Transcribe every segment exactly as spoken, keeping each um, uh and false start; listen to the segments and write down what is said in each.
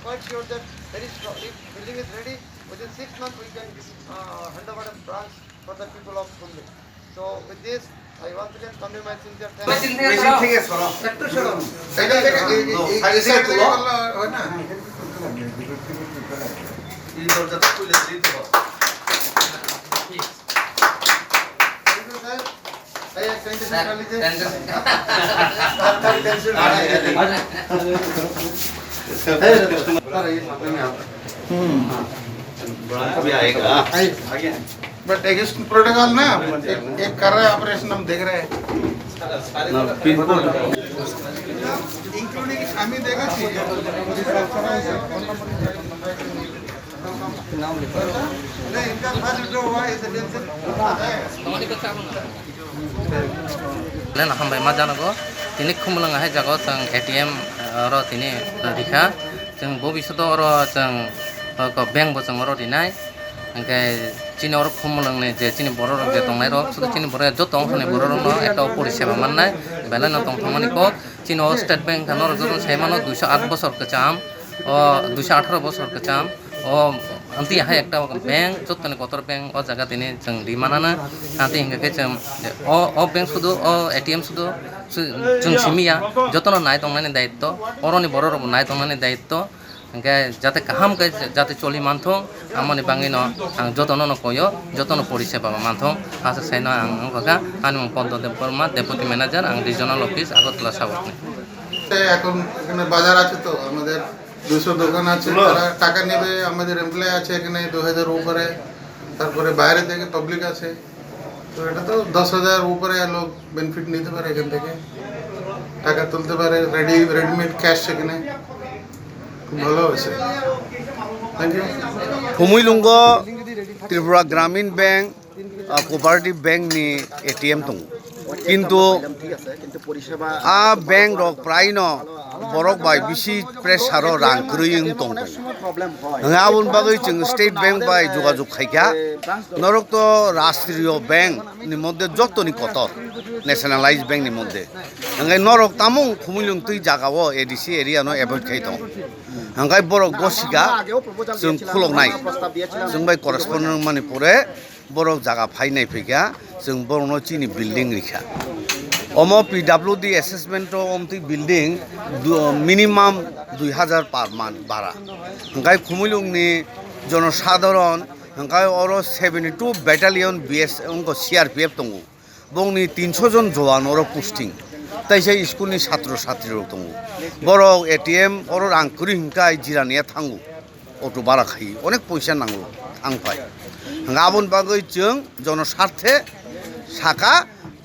Make sure that very shortly building is ready. Within six months, we can uh, hand over the branch for the people of Khumlung. So with this, I once again convey my sincere thanks. বেশি থেকে সরো। একটু সরো। এটা থেকে এই, এই, এই, এই সাইডে থেকে তুলো। করলে হয় না? এই দরজাটা খুলে দিতে হবে। Thank you, sir. এই এক টেন্ডেন্সি স্যার, খালি যে টেন্ডেন্সি। अभी आएगा। बट एग्जिस्टिंग प्रोटोकॉल ना, एक, एक कर रहे हैं ऑपरेशन, हम देख रहे हैं। ना, पिन कोड। इंक्लूडिंग हमें देगा। नहीं, इनका फर्स्ट विड्रॉ हुआ है, इसे tension. Len hambai ma janago, tini Khumulwng hai jago chwng A T M oro tini rikha, chwng bobiswto oro chwng bank bo chwng oro rinai, hwnkhe chini oro Khumulwng ni je chini borok rok je tongnai rok, sudu chini borok joto wngkha ni borok rok no ekta o poriseba mannai, belai no tongthokmani kok, chini o State Bank wngkha norok joto sai mano duiso aat bosor kwcham, o duiso atharo bosor kwcham, o amtwi hai ekta bank, jottoni kotor bank o jaga tini chwng ri manana. Amtwi hingkha khe chwng o, o bank sudu, o A T M sudu chwng simi ya, jotono nai tongnani daitto, oroni borok rokbo nai tongnani daitto. Hingkhe jate kaham khe jate choli manthung, amoni bagwino ang jotono no koyo, jotono poriseba manthung. Asa saino ang wngkha kha, ani mung Poddo Debbarma, Deputy Manager, ang Regional Office, Agartala South ni. এখন এখানে বাজার আছে তো, আমাদের দুশো দোকান আছে, তারা টাকা নেবে, আমাদের এমপ্লয় আছে এখানে দু হাজার উপরে, তারপরে বাইরে থেকে পাবলিক আছে, তো এটা তো দশ হাজার উপরে লোক বেনিফিট নিতে পারে এখান থেকে, টাকা তুলতে পারে, রেডি, রেডিমেড ক্যাশ সেখানে। খুব ভালো হয়েছে। Thank you. Khumulwng o Tripura Gramin Bank, ah, Cooperative Bank ni A T M tongo. Kintu ah bank rok praino borok bai bisi pressure o rang kwrwi wng tong tongo. Hwnwi aboni bagwi chwng State Bank bai jogajog khaikha. Norok to Rashtriyo Bank ni moddhe jottoni kotor, nationalized bank ni moddhe. Hwnkhai norok tamung Khumulwng twi jaga o A D C area no avoid khai tong. Hwnkhai borok gosika chwng khuloknai. Chwng bai correspondent wngmani pore borok jaga phai nai phaikha, chwng borokno chini building rikha. Omo P W D assessment o omtwi building du-, minimum dui hajar per month bara. Hwnkhai Khumulwng ni jonosadharon hwnkhai oro seventy two battalion B S wngkha C R P F tongo. Bongni tinso jon jowan oro posting. Taisa school ni satro satri rok tongo. Borok A T M oro rang kwrwi hwnkhai jirania thango. Auto bara khai onek poisa nango thang phai. Hwnkhai aboni bagwi chwng jonosarthe saka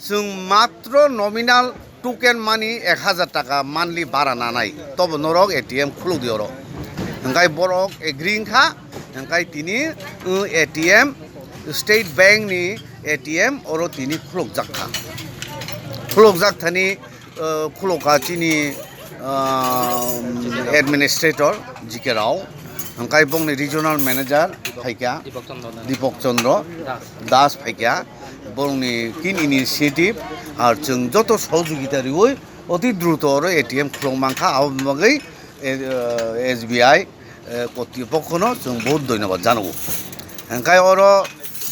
chwng matro nominal token money ek hajar taka monthly bara nanai, tobo norok A T M khuluk di oro. Hwnkhai borok agree wngkha, hwnkhai tini, uh, A T M, State Bank ni A T M oro tini khulukjak kha. Khulukjak thani, uh, khulukha chini, uh, administrator G K Rao, hwnkhai bongni regional manager phaikha Deepak Chandra Das. Das phaikha, bongni kin initiative ar chwng joto sohojogita riwi oti druto oro A T M khuluk mankha, aboni bagwi, eh, S B I eh, kotri pokhono chwng bahut dhonyobad janago. Hwnkhai oro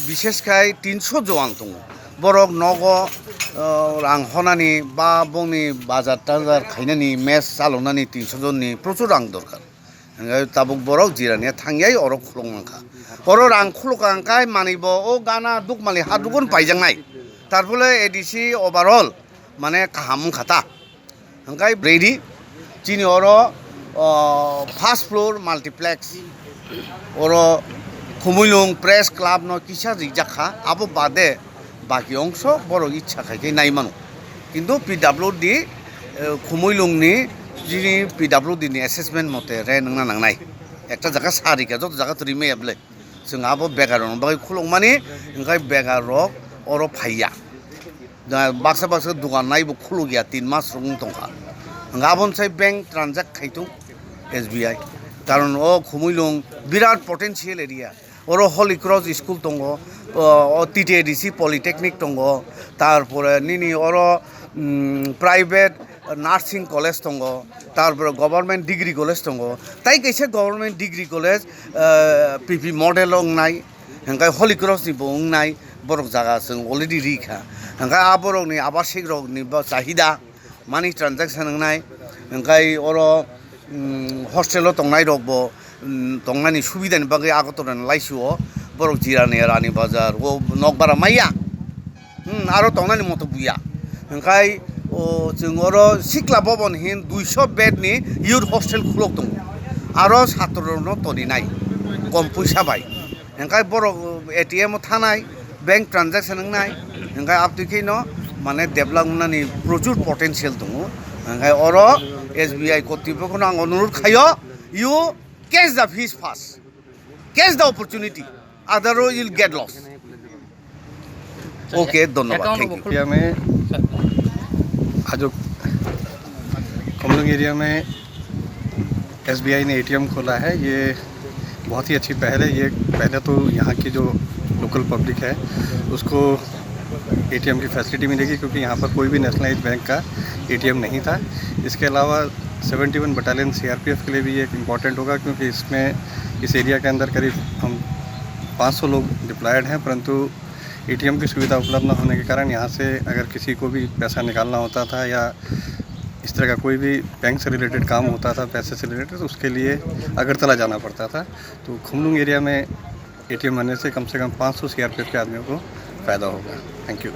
bishesh khai tinso jowan tongo. Borok nogo, eh, rang honani ba bongni bazar tazar khainani, mess chaloknani tinso jonni prochur rang dorkar. Hwnkhai tabuk borok jirania thangyai oro khuluk mankha. Oro rang khuluk kha hwnkhai manwi bo o gana dukmali ha dugun paijaknai. Tarphole A D C overall mane kaham wngkha ta. Hwnkhai ready, chini oro, o, first floor multiplex, oro Khumulwng Press Club no kisa rijak kha, abo bade baki ongso borok ichha khai khe nai mano. Kintu P W D, eh, Khumulwng ni chini P W D ni assessment mote rent wngna nangnai. Ekta jaga sa rikha, joto jaga to rimaya bwle. Chwng abo begar rokni bagwi khulukmani, hwnkhai begar rok oro phaiya. Da, baksa baksa dogan naibo khulukya, tin mas rok wng tongkha. Hwnkhai aboni sai bank transact khai thung S B I. Karon o Khumulwng birat potential area. Oro Holy Cross School tongo, o, o T T A D C Polytechnic tongo, tarpore nini oro, mm, private nursing college tongo, tarpore government degree college tongo, tai kaisa government degree college, ah, P P model o wngnai, hingkai Holy Cross ni bo wngnai, borok jaga chwng already ri kha, hingkai a borok ni abasik rok ni bo chahida, money transaction wngnai, hingkai oro, mm, hostel o tongnai rok bo, mm, tongnani subida ni bagwi Agartala ni Laisio borok Jirani, Rani Bazar o nokbara maya. Hmm, aro tongnani moto buya. Hingkai o chwng oro Sikla Bhaban hin duiso bed ni youth hostel khulok tongo. Aro satro rokno toninai kom puisa bai. Hingkai borok A T M o thanai, bank transaction wngnai. Hingkai abtwi kheno mane develop wngnani prochur potential tongo. Hingkai oro S B I kortipokhono ang onurod khaio, you catch the fish first. Catch the opportunity, otherwise you'll get lost. Okay, dhonnobad. Thank you. Area में आज खुमलुंग एरिया में एसबीआई ने एटीएम खोला है। ये बहुत ही अच्छी पहल है। ये पहले तो यहाँ की जो लोकल पब्लिक है, उसको एटीएम की फैसिलिटी मिलेगी, क्योंकि यहाँ पर कोई भी नेशनलाइज बैंक का एटीएम नहीं था। इसके अलावा सेवेंटी वन बटालियन सीआरपीएफ के लिए भी ये एक इम्पॉर्टेंट होगा, क्योंकि इसमें, इस एरिया के अंदर करीब हम पाँच सौ लोग डिप्लॉयड हैं, परंतु एटीएम की सुविधा उपलब्ध न होने के कारण यहाँ से अगर किसी को भी पैसा निकालना होता था या इस तरह का कोई भी बैंक से रिलेटेड काम होता था, पैसे से रिलेटेड, तो उसके लिए अगरतला जाना पड़ता था। तो खुमलुंग एरिया में एटीएम बनने से कम से कम पाँच सौ सीआरपीएफ के आदमियों को फ़ायदा होगा। Thank you.